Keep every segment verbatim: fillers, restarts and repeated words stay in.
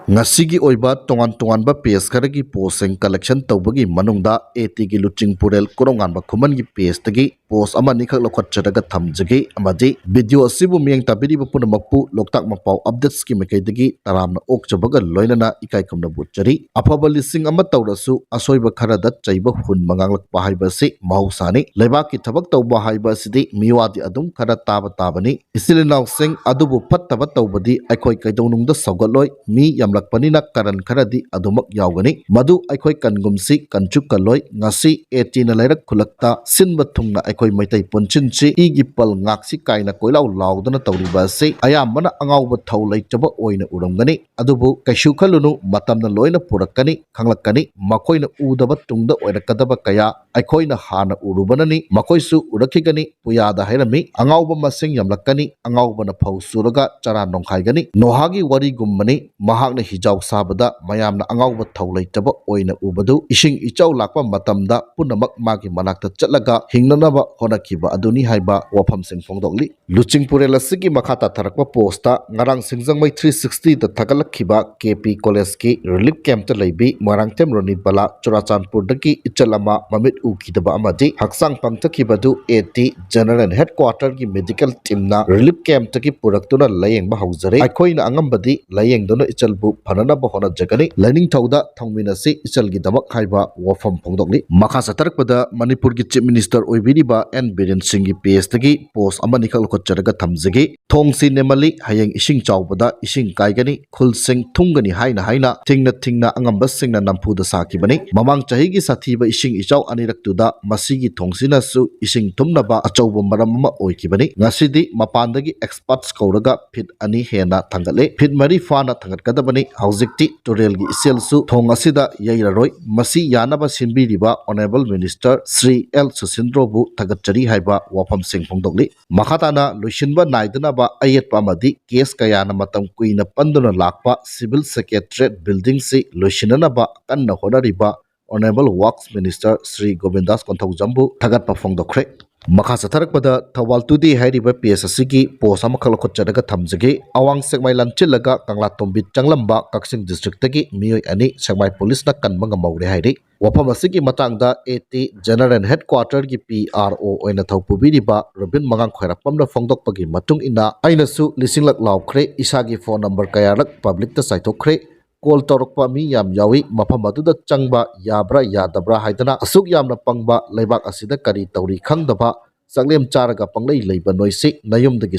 ꯉꯁꯤꯒꯤ ꯑꯣꯏꯕ ꯇꯣꯉꯥꯟ ꯇꯣꯉꯥꯟꯕ ꯄꯦꯖ ꯈꯔꯒꯤ ꯄꯣꯁꯁꯤꯡ ꯀꯂꯦꯛꯁꯟ ꯇꯧꯕꯒꯤ ꯃꯅꯨꯡꯗ ꯑꯦ ꯇꯤꯒꯤ ꯂꯨꯆꯤꯡꯄꯨꯔꯦꯜ ꯀꯣꯔꯧꯉꯥꯟꯕ ꯈꯨꯃꯟꯒꯤ ꯄꯦꯖꯇꯒꯤ ꯄꯣꯁ ꯑꯃꯅꯤꯈꯛ ꯂꯧꯈꯠꯆꯔꯒ ꯊꯝꯖꯒꯦ, ꯑꯃꯗꯤ ꯚꯤꯗꯤꯑꯣ ꯑꯁꯤꯕꯨ ꯃꯤꯠꯌꯦꯡ ꯇꯥꯕꯤꯔꯤꯕ ꯄꯨꯝꯅꯃꯛꯄꯨ ꯂꯣꯛꯇꯥꯛ ꯃꯄꯥꯎ ꯑꯞꯗꯦꯠꯁꯀꯤ ꯃꯥꯏꯀꯩꯗꯒꯤ ꯇꯔꯥꯝꯅ ꯑꯣꯛꯆꯕꯒ ꯂꯣꯏꯅꯅ ꯏꯀꯥꯏ ꯈꯨꯝꯅꯕ ꯎꯠꯆꯔꯤ꯫ ꯑꯐꯕ ꯂꯤꯁꯤꯡ ꯑꯃ ꯇꯧꯔꯁꯨ ꯑꯁꯣꯏꯕ ꯈꯔꯗ ꯆꯩꯕ ꯍꯨꯟꯕ ꯉꯥꯡꯂꯛꯄ ꯍꯥꯏꯕ ꯑꯁꯤ ꯃꯍꯧꯁꯥꯅꯤ꯫ ꯂꯩꯕꯥꯛꯀꯤ ꯊꯕꯛ ꯇꯧꯕ ꯍꯥꯏꯕ ꯑꯁꯤꯗꯤ ꯃꯤꯋꯥꯗꯤ ꯑꯗꯨꯝ ꯈꯔ ꯇꯥꯕ ꯇꯥꯕꯅꯤ꯫ ꯏꯆꯤꯜ ꯏꯅꯥꯎꯁꯤꯡ, ꯑꯗꯨꯕꯨ ꯐꯠꯇꯕ ꯇꯧꯕꯗꯤ ꯑꯩꯈꯣꯏ ꯀꯩꯗꯧꯅꯨꯡꯗ ꯁꯧꯒꯠꯂꯣꯏ꯫ ꯃꯤ ꯌꯥꯝꯂꯛꯄꯅꯤꯅ ꯀꯔꯟ ꯈꯔꯗꯤ ꯑꯗꯨꯃꯛ ꯌꯥꯎꯒꯅꯤ꯫ ꯃꯗꯨ ꯑꯩꯈꯣꯏ ꯀꯟꯒꯨꯝꯁꯤ, ꯀꯟꯁꯨ ꯀꯜꯂꯣꯏ꯫ ꯉꯁꯤ ꯑꯦ ꯇꯤꯅ ꯂꯩꯔꯛ ꯈꯨꯜꯂꯛꯇ ꯁꯤꯟꯕ ꯊꯨꯡꯅ ꯑꯩꯈꯣꯏ ꯃꯩꯇꯩ ꯄꯨꯟꯁꯤꯟꯁꯤ꯫ ꯏꯒꯤ ꯄꯜ ꯉꯥꯛꯁꯤ ꯀꯥꯏꯅ ꯀꯣꯏꯂꯥꯎ ꯂꯥꯎꯗꯅ ꯇꯧꯔꯤꯕ ꯑꯁꯤ ꯑꯌꯥꯝꯕꯅ ꯑꯉꯥꯎꯕ ꯊꯧ ꯂꯩꯇꯕ ꯑꯣꯏꯅ ꯎꯔꯝꯒꯅꯤ꯫ ꯑꯗꯨꯕꯨ ꯀꯩꯁꯨ ꯈꯜꯂꯨꯅꯨ, ꯃꯇꯝꯅ ꯂꯣꯏꯅ ꯄꯨꯔꯛꯀꯅꯤ, ꯈꯪꯂꯛꯀꯅꯤ꯫ ꯃꯈꯣꯏꯅ ꯎꯗꯕ ꯇꯨꯡꯗ ꯑꯣꯏꯔꯛꯀꯗꯕ ꯀꯌꯥ ꯑꯩꯈꯣꯏꯅ ꯍꯥꯟꯅ ꯎꯔꯨꯕꯅꯅꯤ꯫ ꯃꯈꯣꯏꯁꯨ ꯎꯔꯛꯈꯤꯒꯅꯤ꯫ ꯄꯨꯌꯥꯗ ꯍꯥꯏꯔꯝꯃꯤ, "ꯑꯉꯥꯎꯕ ꯃꯁꯤꯡ ꯌꯥꯝꯂꯛꯀꯅꯤ, ꯑꯉꯥꯎꯕꯅ ꯐꯧ ꯁꯨꯔꯒ ꯆꯔꯥ ꯅꯣꯡꯈꯥꯏꯒꯅꯤ"꯫ ꯅꯣꯍꯥꯒꯤ ꯋꯥꯔꯤꯒꯨꯝꯕꯅꯤ꯫ ꯃꯍꯥꯛꯅ ꯍꯤꯖꯥꯎ ꯁꯥꯕꯗ ꯃꯌꯥꯝꯅ ꯑꯉꯥꯎꯕ ꯊꯧ ꯂꯩꯇꯕ ꯑꯣꯏꯅ ꯎꯕꯗꯨ, ꯏꯁꯤꯡ ꯏꯆꯥꯎ ꯂꯥꯛꯄ ꯃꯇꯝꯗ ꯄꯨꯝꯅꯃꯛ ꯃꯥꯒꯤ ꯃꯅꯥꯛꯇ ꯆꯠꯂꯒ ꯍꯤꯡꯅꯅꯕ ꯍꯣꯠꯅꯈꯤꯕ ꯑꯗꯨꯅꯤ ꯍꯥꯏꯕ ꯋꯥꯐꯝꯁꯤꯡ ꯐꯣꯡꯗꯣꯛꯂꯤ꯫ ꯂꯨꯆꯤꯡꯄꯨꯔꯦꯜ ꯑꯁꯤꯒꯤ ꯃꯈꯥ ꯇꯥꯊꯔꯛꯄ ꯄꯣꯁꯇ ꯉꯔꯥꯡ ꯁꯤꯡꯖꯃꯩ ꯊ꯭ꯔꯤ ꯁꯤꯛꯁꯇꯤꯗ ꯊꯥꯒꯠꯂꯛꯈꯤꯕ ꯀꯦ ꯄꯤ ꯀꯣꯂꯦꯖꯀꯤ ꯔꯤꯂꯤꯐ ꯀꯦꯝꯞꯇ ꯂꯩꯕꯤ ꯃꯣꯏꯔꯥꯡꯊꯦꯝ ꯔꯣꯅꯤꯕꯂꯥ ꯆꯨꯔꯥꯆꯥꯟꯄꯨꯔꯗꯒꯤ ꯏꯆꯜ ꯑꯃ ꯃꯃꯤꯠ ꯎꯈꯤꯗꯕ ꯑꯃꯗꯤ ꯍꯛꯆꯥꯡ ꯄꯪꯊꯈꯤꯕꯗꯨ ꯑꯦ ꯇꯤ ꯖꯦꯅꯔꯦꯜ ꯍꯦꯗꯀ꯭ꯋꯥꯇꯔꯒꯤ ꯃꯦꯗꯤꯀꯦꯜ ꯇꯤꯝꯅ ꯔꯤꯂꯤꯐ ꯀꯦꯝꯞꯇꯒꯤ ꯄꯨꯔꯛꯇꯨꯅ ꯂꯥꯌꯦꯡꯕ ꯍꯧꯖꯔꯦ꯫ ꯑꯩꯈꯣꯏꯅ ꯑꯉꯝꯕꯗꯤ ꯂꯥꯌꯦꯡꯗꯨꯅ ꯏꯆꯜꯕꯨ ꯐꯅꯅꯕ ꯍꯣꯠꯅꯖꯒꯅꯤ꯫ ꯂꯥꯏꯅꯤꯡꯊꯧꯗ ꯊꯧꯃꯤꯟꯅꯁꯤ ꯏꯆꯜꯒꯤꯗꯃꯛ ꯍꯥꯏꯕ ꯋꯥꯐꯝ ꯐꯣꯡꯗꯣꯛꯂꯤ꯫ ꯃꯈꯥ ꯆꯠꯊꯔꯛꯄꯗ ꯃꯅꯤꯄꯨꯔꯒꯤ ꯆꯤꯐ ꯃꯤꯅꯤꯁꯇꯔ ꯑꯣꯏꯕꯤꯔꯤꯕ ꯑꯦꯟ ꯕꯤꯔꯦꯟ ꯁꯤꯡꯒꯤ ꯄꯦꯖꯇꯒꯤ ꯄꯣꯁ ꯑꯃꯅꯤꯈꯛ ꯂꯧꯈꯠꯆꯔꯒ ꯊꯝꯖꯒꯦ꯫ "ꯊꯣꯡꯁꯤ ꯅꯦꯝꯃꯜꯂꯤ, ꯍꯌꯦꯡ ꯏꯁꯤꯡ ꯆꯥꯎꯕꯗ ꯏꯁꯤꯡ ꯀꯥꯏꯒꯅꯤ, ꯈꯨꯜꯁꯤꯡ ꯊꯨꯝꯒꯅꯤ" ꯍꯥꯏꯅ ꯍꯥꯏꯅ ꯊꯤꯡꯅ ꯊꯤꯡꯅ ꯑꯉꯝꯕꯁꯤꯡꯅ ꯅꯝꯐꯨꯗ ꯁꯥꯈꯤꯕꯅꯤ꯫ ꯃꯃꯥꯡ ꯆꯍꯤꯒꯤ ꯁꯥꯊꯤꯕ ꯏꯁꯤꯡ ꯏꯆꯥꯎ ꯑꯅꯤꯔꯛꯇꯨꯗ ꯃꯁꯤꯒꯤ ꯊꯣꯡꯁꯤꯅꯁꯨ ꯏꯁꯤꯡ ꯊꯨꯝꯅꯕ ꯑꯆꯧꯕ ꯃꯔꯝ ꯑꯃ ꯑꯣꯏꯈꯤꯕꯅꯤ꯫ ꯉꯁꯤꯗꯤ ꯃꯄꯥꯟꯗꯒꯤ ꯑꯦꯛꯁꯄꯔꯠꯁ ꯀꯧꯔꯒ ꯐꯤꯠ ꯑꯅꯤ ꯍꯦꯟꯅ ꯊꯥꯡꯒꯠꯂꯦ꯫ ꯐꯤꯠ ꯃꯔꯤ ꯐꯥꯅ ꯊꯥꯡꯒꯠꯀꯗꯕꯅꯤ꯫ ꯍꯧꯖꯤꯛꯇꯤ ꯇꯨꯔꯦꯜꯒꯤ ꯏꯆꯦꯜꯁꯨ ꯊꯣꯡ ꯑꯁꯤꯗ ꯌꯩꯔꯔꯣꯏ꯫ ꯃꯁꯤ ꯌꯥꯅꯕ ꯁꯤꯟꯕꯤꯔꯤꯕ ꯑꯣꯅꯔꯦꯕꯜ ꯃꯤꯅꯤꯁꯇꯔ ꯁ꯭ꯔꯤ ꯑꯦꯜ ꯁꯨꯁꯤꯟꯗ꯭ꯔꯣꯕꯨ ꯊꯥꯒꯠꯆꯔꯤ ꯍꯥꯏꯕ ꯋꯥꯐꯝꯁꯤꯡ ꯐꯣꯡꯗꯣꯛꯂꯤ꯫ ꯃꯈꯥ ꯇꯥꯅ ꯂꯣꯏꯁꯤꯟꯕ ꯅꯥꯏꯗꯅꯕ ꯑꯌꯦꯠꯄ ꯑꯃꯗꯤ ꯀꯦꯁ ꯀꯌꯥꯅ ꯃꯇꯝ ꯀꯨꯏꯅ ꯄꯟꯗꯨꯅ ꯂꯥꯛꯄ ꯁꯤꯚꯤꯜ ꯁꯦꯀ꯭ꯔꯦꯇꯔꯤꯌꯦꯠ ꯕꯤꯜꯗꯤꯡꯁꯤ ꯂꯣꯏꯁꯤꯟꯅꯅꯕ ꯀꯟꯅ ꯍꯣꯠꯅꯔꯤꯕ ꯑꯣꯅꯔꯦꯕꯜ ꯋꯥꯔꯛꯁ ꯃꯤꯅꯤꯁꯇꯔ ꯁ꯭ꯔꯤ ꯒꯣꯕꯤꯟꯗꯥꯁ ꯀꯣꯟꯊꯧꯖꯝꯕꯨ ꯊꯥꯒꯠꯄ ꯐꯣꯡꯗꯣꯛꯈ꯭ꯔꯦ꯫ ꯃꯈꯥ ꯆꯠꯊꯔꯛꯄꯗ ꯊꯧꯕꯥꯜ ꯇꯨꯗꯦ ꯍꯥꯏꯔꯤꯕ ꯄꯦꯖ ꯑꯁꯤꯒꯤ ꯄꯣꯁ ꯑꯃꯈꯛ ꯂꯧꯈꯠꯆꯔꯒ ꯊꯝꯖꯒꯦ꯫ ꯑꯋꯥꯡ ꯁꯦꯛꯃꯥꯏ ꯂꯥꯟꯆꯦꯜꯂꯒ ꯀꯪꯂꯥꯇꯣꯝꯕꯤ ꯆꯪꯂꯝꯕ ꯀꯛꯆꯤꯡ ꯗꯤꯁꯇ꯭ꯔꯤꯛꯇꯒꯤ ꯃꯤꯑꯣꯏ ꯑꯅꯤ ꯁꯦꯛꯃꯥꯏ ꯄꯨꯂꯤꯁꯅ ꯀꯟꯕ ꯉꯝꯍꯧꯔꯦ ꯍꯥꯏꯔꯤ꯫ ꯋꯥꯐꯝ ꯑꯁꯤꯒꯤ ꯃꯇꯥꯡꯗ ꯑꯦ ꯇꯤ ꯖꯦꯅꯔꯦꯜ ꯍꯦꯗꯀ꯭ꯋꯥꯇꯔꯒꯤ ꯄꯤ ꯑꯥꯔ ꯑꯣ ꯑꯣꯏꯅ ꯊꯧ ꯄꯨꯕꯤꯔꯤꯕ ꯔꯣꯕꯤꯟ ꯃꯉꯥꯡ ꯈ꯭ꯋꯥꯏꯔꯥꯛꯄꯝꯅ ꯐꯣꯡꯗꯣꯛꯄꯒꯤ ꯃꯇꯨꯡ ꯏꯟꯅ, "ꯑꯩꯅꯁꯨ ꯂꯤꯁꯤꯡꯂꯛ ꯂꯥꯎꯈ꯭ꯔꯦ, ꯏꯁꯥꯒꯤ ꯐꯣꯟ ꯅꯝꯕꯔ ꯀꯌꯥꯔꯛ ꯄꯕ꯭ꯂꯤꯛꯇ ꯆꯥꯏꯊꯣꯛꯈ꯭ꯔꯦ, ꯀꯣꯜ ꯇꯧꯔꯛꯄ ꯃꯤ ꯌꯥꯝ ꯌꯥꯎꯏ, ꯃꯐꯝ ꯑꯗꯨꯗ ꯆꯪꯕ ꯌꯥꯕ꯭ꯔꯥ ꯌꯥꯗꯕ꯭ꯔꯥ ꯍꯥꯏꯗꯅ꯫ ꯑꯁꯨꯛ ꯌꯥꯝꯅ ꯄꯪꯕ, ꯂꯩꯕꯥꯛ ꯑꯁꯤꯗ ꯀꯔꯤ ꯇꯧꯔꯤ ꯈꯪꯗꯕ, ꯆꯥꯛꯂꯦꯝ ꯆꯥꯔꯒ ꯄꯪꯂꯩ ꯂꯩꯕ ꯅꯣꯏꯁꯤ ꯅꯌꯨꯝꯗꯒꯤ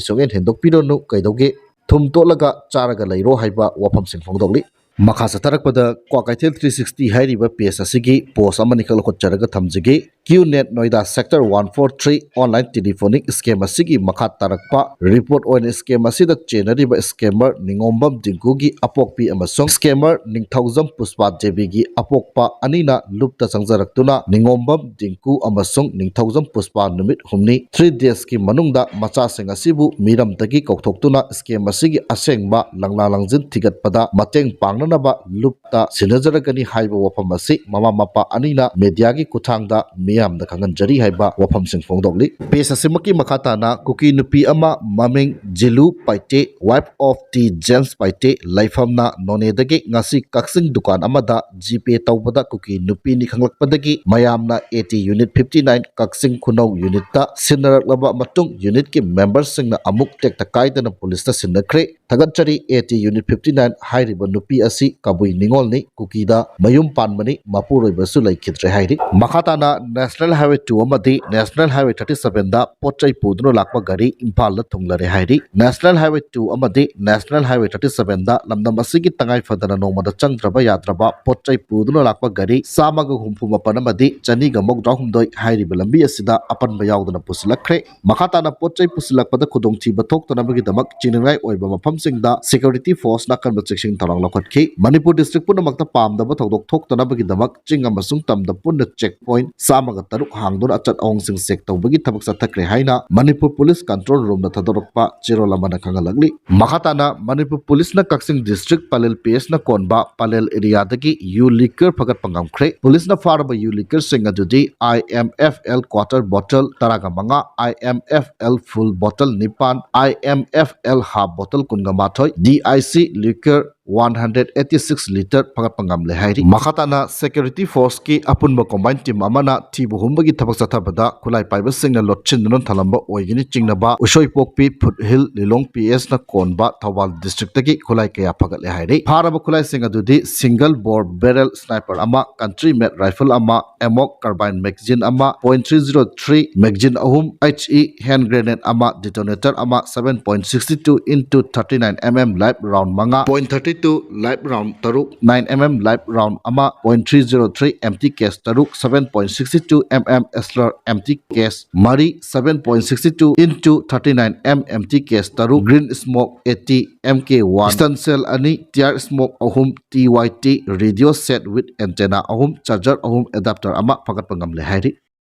ꯁꯨꯡꯍꯦꯟ ꯍꯦꯟꯗꯣꯛꯄꯤꯔꯅꯨ, ꯀꯩꯗꯧꯒꯦ? ꯊꯨꯝ ꯇꯣꯠꯂꯒ ꯆꯥꯔꯒ ꯂꯩꯔꯣ" ꯍꯥꯏꯕ ꯋꯥꯐꯝꯁꯤꯡ ꯐꯣꯡꯗꯣꯛꯂꯤ꯫ ꯃꯈꯥ ꯆꯠꯊꯔꯛꯄꯗ ꯀ꯭ꯋꯥꯀꯩꯊꯦꯜ ꯊ꯭ꯔꯤ ꯁꯤꯛꯁꯇꯤ ꯍꯥꯏꯔꯤꯕ ꯄꯦꯖ ꯑꯁꯤꯒꯤ ꯄꯣꯁ ꯑꯃꯅꯤꯈꯛ ꯂꯧꯈꯠꯆꯔꯒ ꯊꯝꯖꯒꯦ꯫ Q net Noida sector one four three online telephonic scheme ꯑꯁꯤꯒꯤ ꯃꯈꯥ ꯇꯥꯔꯛꯄ ꯔꯤꯄꯣꯔꯠ ꯑꯣꯏꯅ ꯁ꯭ꯀꯦꯝ ꯑꯁꯤꯗ ꯆꯦꯟꯅꯔꯤꯕ ꯁ꯭ꯀꯦꯃꯔ ꯅꯤꯉꯣꯝꯕꯝ ꯗꯤꯡꯀꯨꯒꯤ ꯑꯄꯣꯛꯄꯤ ꯑꯃꯁꯨꯡ ꯁ꯭ꯀꯦꯃꯔ ꯅꯤꯡꯊꯧꯖꯝ ꯄꯨꯁꯄꯥ ꯗꯦꯕꯤꯒꯤ ꯑꯄꯣꯛꯄ ꯑꯅꯤꯅ ꯂꯨꯞꯇ ꯆꯪꯖꯔꯛꯇꯨꯅ ꯅꯤꯉꯣꯝꯕꯝ ꯗꯤꯡꯀꯨ ꯑꯃꯁꯨꯡ ꯅꯤꯡꯊꯧꯖꯝ ꯄꯨꯁꯄꯥ ꯅꯨꯃꯤꯠ ꯍꯨꯝꯅꯤ, ꯊ꯭ꯔꯤ ꯗꯦꯖꯀꯤ ꯃꯅꯨꯡꯗ ꯃꯆꯥꯁꯤꯡ ꯑꯁꯤꯕꯨ ꯃꯤꯔꯝꯗꯒꯤ ꯀꯧꯊꯣꯛꯇꯨꯅ ꯁ꯭ꯀꯦꯝ ꯑꯁꯤꯒꯤ ꯑꯁꯦꯡꯕ ꯂꯪꯂꯥ ꯂꯪꯖꯤꯟ ꯊꯤꯒꯠꯄꯗ ꯃꯇꯦꯡ ꯄꯥꯡꯅꯅꯕ ꯂꯨꯞ ꯇ ꯁꯤꯟꯅꯖꯔꯒꯅꯤ ꯍꯥꯏꯕ ꯋꯥꯐꯝ ꯑꯁꯤ ꯃꯃꯥ ꯃꯄꯥ ꯑꯅꯤꯅ ꯃꯦꯗꯤꯌꯥꯒꯤ ꯈꯨꯠꯊꯥꯡꯗ ꯃꯤꯌꯥꯝꯗ ꯈꯪꯍꯟꯖꯔꯤ ꯍꯥꯏꯕ ꯋꯥꯐꯝꯁꯤꯡ ꯐꯣꯡꯗꯣꯛꯂꯤ꯫ ꯄꯦꯖ ꯑꯁꯤꯃꯛꯀꯤ ꯃꯈꯥ ꯇꯥꯅ ꯀꯨꯀꯤ ꯅꯨꯄꯤ ꯑꯃ ꯃꯃꯤꯡ ꯖꯤꯂꯨ ꯄꯥꯏꯇꯦ, wife of ꯇꯤ ꯖꯦꯝꯁ ꯄꯥꯏꯇꯦ, ꯂꯩꯐꯝꯅ ꯅꯣꯅꯦꯗꯒꯤ, ꯉꯁꯤ ꯀꯛꯆꯤꯡ ꯗꯨꯀꯥꯟ ꯑꯃꯗ ꯖꯤꯄꯦ ꯇꯧꯕꯗ ꯀꯨꯀꯤ ꯅꯨꯄꯤꯅꯤ ꯈꯪꯂꯛꯄꯗꯒꯤ ꯃꯌꯥꯝꯅ A T unit fifty nine ꯀꯛꯆꯤꯡ ꯈꯨꯅꯧ ꯌꯨꯅꯤꯠꯇ ꯁꯤꯟꯅꯔꯛꯂꯕ ꯃꯇꯨꯡ ꯌꯨꯅꯤꯠꯀꯤ ꯃꯦꯝꯕꯔꯁꯤꯡꯅ ꯑꯃꯨꯛ ꯇꯦꯛꯇ ꯀꯥꯏꯗꯅ ꯄꯨꯂꯤꯁꯇ ꯁꯤꯟꯅꯈ꯭ꯔꯦ꯫ ꯊꯥꯒꯠꯆꯔꯤ꯫ A T unit fifty nine ꯍꯥꯏꯔꯤꯕ ꯅꯨꯄꯤ ꯑꯁꯤ ꯀꯕꯨꯏ ꯅꯤꯉꯣꯜꯅꯤ, ꯀꯨꯀꯤꯗ ꯃꯌꯨꯝ ꯄꯥꯟꯕꯅꯤ, ꯃꯄꯨꯔꯣꯏꯕꯁꯨ ꯂꯩꯈꯤꯗ꯭ꯔꯦ ꯍꯥꯏꯔꯤ꯫ ꯃꯈꯥ ꯇꯥꯅ ꯅꯦꯁꯅꯦꯜ ꯍꯥꯏꯋꯦ ꯇꯨ ꯑꯃꯗꯤ ꯅꯦꯁꯅꯦꯜ ꯍꯥꯏꯋꯦ ꯊꯥꯔꯇꯤ ꯁꯚꯦꯟꯗ ꯄꯣꯠ ꯆꯩ ꯄꯨꯗꯨꯅ ꯂꯥꯛꯄ ꯒꯥꯔꯤ ꯏꯝꯐꯥꯜꯗ ꯊꯨꯡꯂꯔꯦ ꯍꯥꯏꯔꯤ꯫ ꯅꯦꯁꯅꯦꯜ ꯍꯥꯏꯋꯦ ꯇꯨ ꯑꯃꯗꯤ ꯅꯦꯁꯅꯦꯜ ꯍꯥꯏꯋꯦ ꯊꯥꯔꯇꯤ ꯁꯚꯦꯟꯗ ꯂꯝꯗꯝ ꯑꯁꯤꯒꯤ ꯇꯉꯥꯏ ꯐꯗꯅ ꯅꯣꯡꯃꯗ ꯆꯪꯗ꯭ꯔꯕ ꯌꯥꯗ꯭ꯔꯕ ꯄꯣꯠ ꯆꯩ ꯄꯨꯗꯨꯅ ꯂꯥꯛꯄ ꯒꯥꯔꯤ ꯆꯥꯝꯃꯒ ꯍꯨꯝꯐꯨ ꯃꯥꯄꯟ ꯑꯃꯗꯤ ꯆꯅꯤꯒ ꯃꯧꯗ꯭ꯔꯥ ꯍꯨꯝꯗꯣꯏ ꯍꯥꯏꯔꯤꯕ ꯂꯝꯕꯤ ꯑꯁꯤꯗ ꯑꯄꯟꯕ ꯌꯥꯎꯗꯅ ꯄꯨꯁꯤꯜꯂꯛꯈ꯭ꯔꯦ꯫ ꯃꯈꯥ ꯇꯥꯅ ꯄꯣꯠ ꯆꯩ ꯄꯨꯁꯤꯜꯂꯛꯄꯗ ꯈꯨꯗꯣꯡꯊꯤꯕ ꯊꯣꯛꯇꯅꯕꯒꯤꯗꯃꯛ ꯆꯤꯡꯅꯅꯤꯡꯉꯥꯏ ꯑꯣꯏꯕ ꯃꯐꯝ ꯁꯤꯡꯗ security force ꯅ ꯑꯀꯟꯕ ꯆꯦꯛꯁꯤꯟ ꯊꯧꯔꯥꯡ ꯂꯧꯈꯠꯈꯤ꯫ ꯃꯅꯤꯄꯨꯔ district ꯄꯨꯝꯅꯃꯛꯇ ꯄꯥꯝꯗꯕ ꯊꯧꯗꯣꯛ ꯊꯣꯛꯇꯅꯕꯒꯤꯗꯃꯛ ꯆꯤꯡ ꯑꯃꯁꯨꯡ ꯇꯝꯗ ꯄꯨꯟꯅ check point ꯆꯥꯝꯃꯒ ꯇꯔꯨꯛ ꯍꯥꯡꯗꯨꯅ ꯑꯆꯠ ꯑꯍꯣꯡꯁꯤꯡ check ꯇꯧꯕꯒꯤ ꯊꯕꯛ ꯆꯠꯊꯈ꯭ꯔꯦ ꯍꯥꯏꯅ ꯃꯅꯤꯄꯨꯔ police control room ꯅ ꯊꯥꯗꯣꯔꯛꯄ ꯆꯦꯔꯣꯜ ꯑꯃꯅ ꯈꯪꯍꯜꯂꯛꯂꯤ꯫ ꯃꯈꯥ ꯇꯥꯅ ꯃꯅꯤꯄꯨꯔ police ꯅ ꯀꯛꯆꯤꯡ district ꯄꯂꯦꯜ P S ꯅ ꯀꯣꯟꯕ ꯄꯂꯦꯜ area ꯗꯒꯤ ꯌꯨ liquor ꯐꯥꯒꯠꯄ ꯉꯝꯈ꯭ꯔꯦ꯫ Police ꯅ ꯐꯥꯔꯕ ꯌꯨ liquor ꯁꯤꯡ ꯑꯗꯨꯗꯤ I M F L quarter bottle ꯇꯔꯥꯒ ꯃꯉꯥ, I M F L full bottle ꯅꯤꯄꯥꯟ, I M F L half bottle ꯀꯨꯟꯒ ꯃꯥꯊꯣꯏ, D I C liquor one hundred eighty six litre ꯐꯥꯒꯠꯄ ꯉꯝꯂꯦ ꯍꯥꯏꯔꯤ꯫ ꯃꯈꯥ ꯇꯥꯅ security force ꯀꯤ ꯑꯄꯨꯟꯕ combined team ꯑꯃꯅ ꯊꯤꯕ ꯍꯨꯝꯕꯒꯤ ꯊꯕꯛ ꯆꯠꯊꯕꯗ ꯈꯨꯠꯂꯥꯏ ꯄꯥꯏꯕꯁꯤꯡꯅ ꯂꯣꯠꯁꯤꯟꯗꯨꯅ ꯊꯝꯂꯝꯕ ꯑꯣꯏꯒꯅꯤ ꯆꯤꯡꯅꯕ ꯎꯁꯣꯏꯄꯣꯛꯄꯤ, ꯐꯨꯠꯍꯤꯜ, ꯂꯤꯂꯣꯡ P S ꯅ ꯀꯣꯟꯕ ꯊꯧꯕꯥꯜ district ꯇꯒꯤ ꯈꯨꯠꯂꯥꯏ ꯀꯌꯥ ꯐꯥꯒꯠꯂꯦ ꯍꯥꯏꯔꯤ꯫ ꯐꯥꯔꯕ ꯈꯨꯠꯂꯥꯏꯁꯤꯡ ꯑꯗꯨꯗꯤ single bore barrel sniper ꯑꯃ, country made rifle ꯑꯃ, ammo carbine magazine ꯑꯃ, point three zero three magazine ꯑꯍꯨꯝ, H E hand grenade ꯑꯃ, detonator ꯑꯃ, seven point sixty two into thirty nine M M live round ꯃꯉꯥ, point thirty two live round ꯇꯔꯨꯛ, nine M M live round ꯑꯃ, point three zero three empty case ꯇꯔꯨꯛ, seven point sixty two M M Slr empty case ꯃꯔꯤ, seven point sixty two into thirty nine M empty case ꯇꯔꯨꯛ, green smoke eighty, M K one, stun shell ꯑꯅꯤ, tear smoke ꯑꯍꯨꯝ, T Y T radio set with antenna ꯑꯍꯨꯝ, charger ꯑꯍꯨꯝ, adapter ꯑꯃ ꯐꯥꯒꯠꯄ ꯉꯝꯂꯦ ꯍꯥꯏꯔꯤ꯫